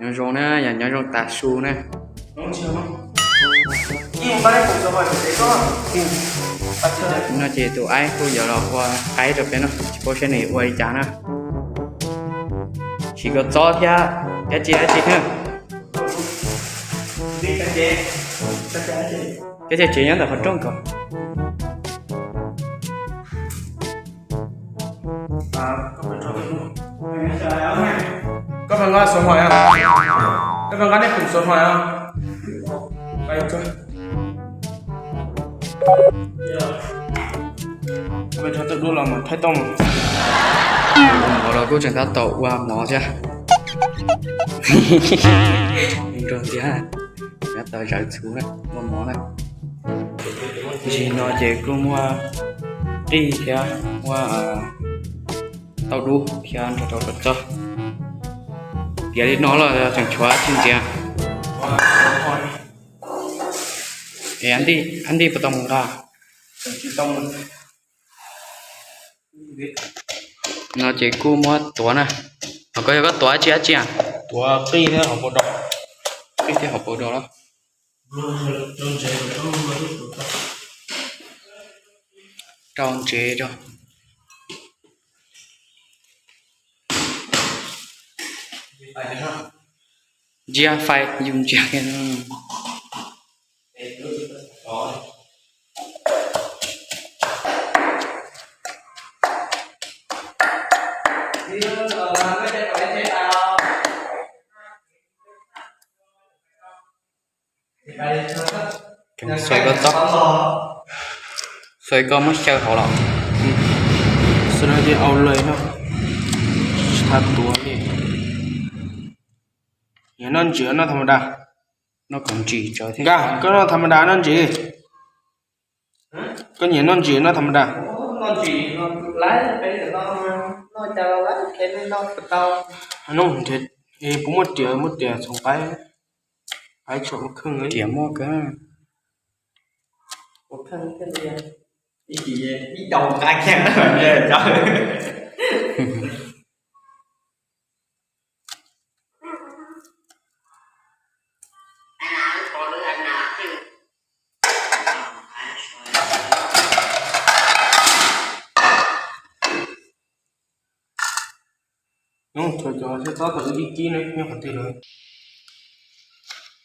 Nyob zoo na, yog nyob zoo tas su na. No ces tus aib kuj yuav los ua qaib rau peb no, tsis paub saib nws ua li cas na. Siv kua txob thiab dab tsi dab tsi na. Cov ceg tsev nyob ntawm qhov rooj ko. Koj pab nqa số thoại không? Koj pab nqa neb pum số thoại không? Pab nqa tawm duab los mas thaij tau mas. Mov los kuj tseem tab tom ua mov thiab. Nrog tias tab tom zawv txhuv ua mov na. Ntsis no ces kuj muaj qij thiab muaj tauj dub thiab nrog rau kua txob. Tiav li no los tseem tshuav tsis ntxiv. Es Ab Ntij puas tau mus nqa? No ces kuj muab tuav na. Ho koj yog koj tuav dab tsi dab tsi? Tuav qij thiab hauv paus dos. Qij thiab hauv paus dos los? Rau ntsev rau. Ntsia fais yus ntsia. Xuas koj txob, xuas koj muab xyaw hauv los. Xwb no ces au lawm no. Tsis tau tuav li. Nyiam noj ntsim noj tham ma da? Noj kom ntsim tsawv thiab. Nkaj, koj noj tham ma da noj ntsim? Koj nyiam noj ntsim noj tham ma da? Puas muaj riam, muaj riam txhoov qaib, qaib tshom ua kheej li. Riam muaj kawg.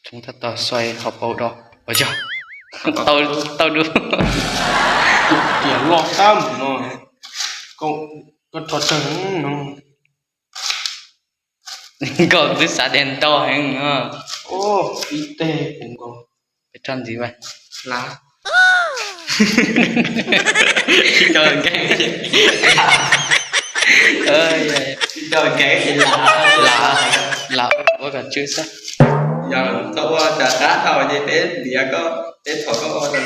Txhoov tab tom xuas hauv paus dos. Ua yog tau dub. Tiam loj tab mus no. Koj rho tsawg no. Nkaus twb xav tias ntau heev no. Ib teg puv nkaus. Peb rho ntxiv mas. Lav. Tsis tau nkees. Tsis tau nkees. Lav, lav ua kom tsw xwb. Yog tau ua cas qab dhau ces peb liam koj, peb thom koj ua rau.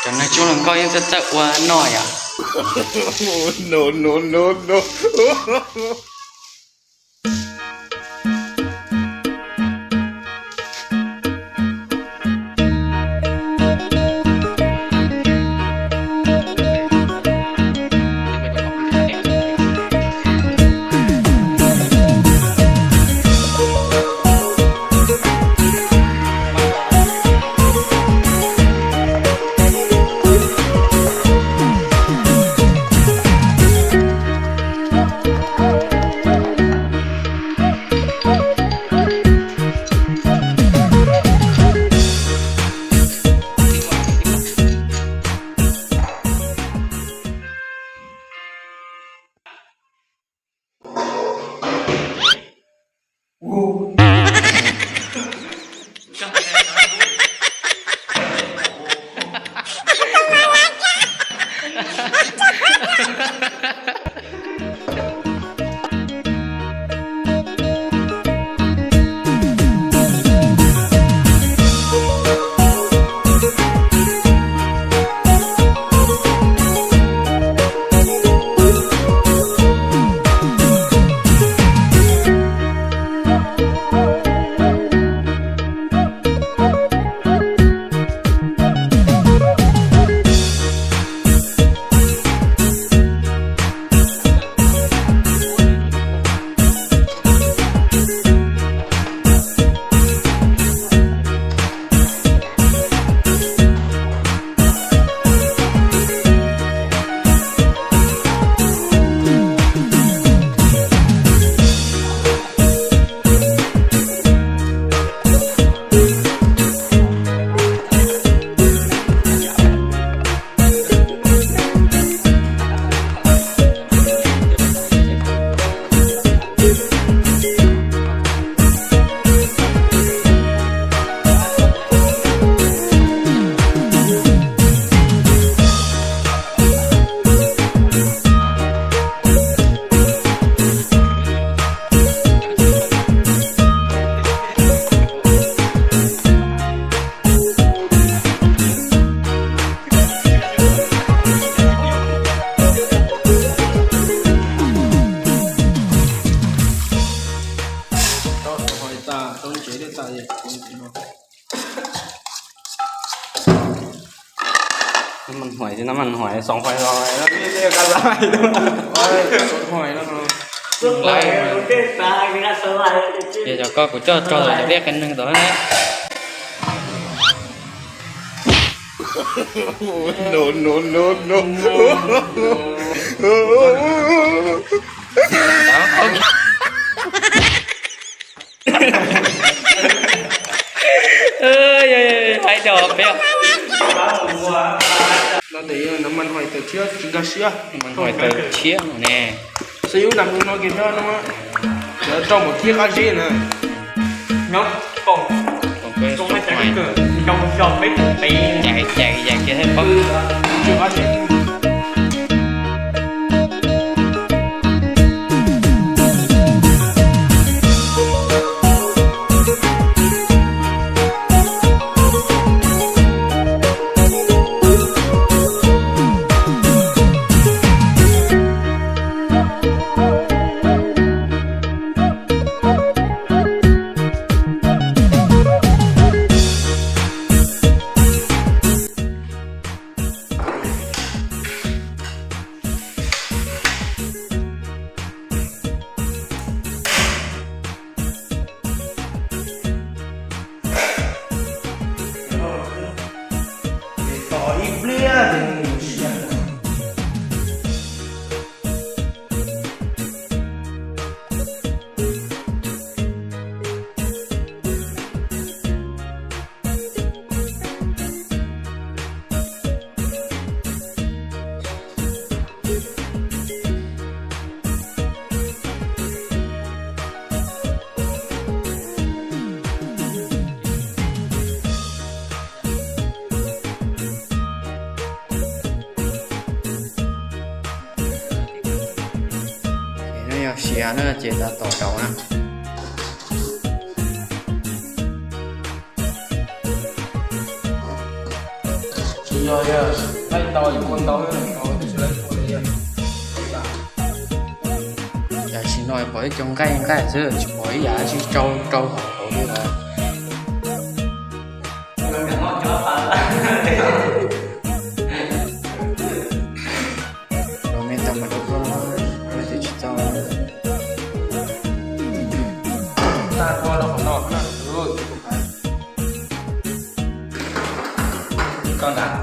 Cov neeg tsuj hluas nkauj yeej txawj txawj ua noj yom. No, no, no, no. Nab mas huais, nab mas huais xoom huais los, nab mas huais, xoom huais no. Ces cov ko kuv coj tso los cov liaj qias neeg tod na. No, no, no, no. Hais rau peb. No ces nab mas huais tawm tshiab tsis nkag siab. Nab mas huais tawm tshiab ne. Xav yuav nab mus no kiag thiab no. Rau mus thiab qab zib na. Nyob koom, koom peb xav cais cais kiag thiab pab. Ces nws yog siav na ces tab tom rau na. Tsis yog, yog laij tau ib puas ntau, tab sis no pom ib co nqaij nqaij xwb, tsis pom ib yam dab tsi rau rau hauv li lawm. Los me tau mas rau koj, me twb tsis txaus. Tag koj los qhov no na. Koj nrad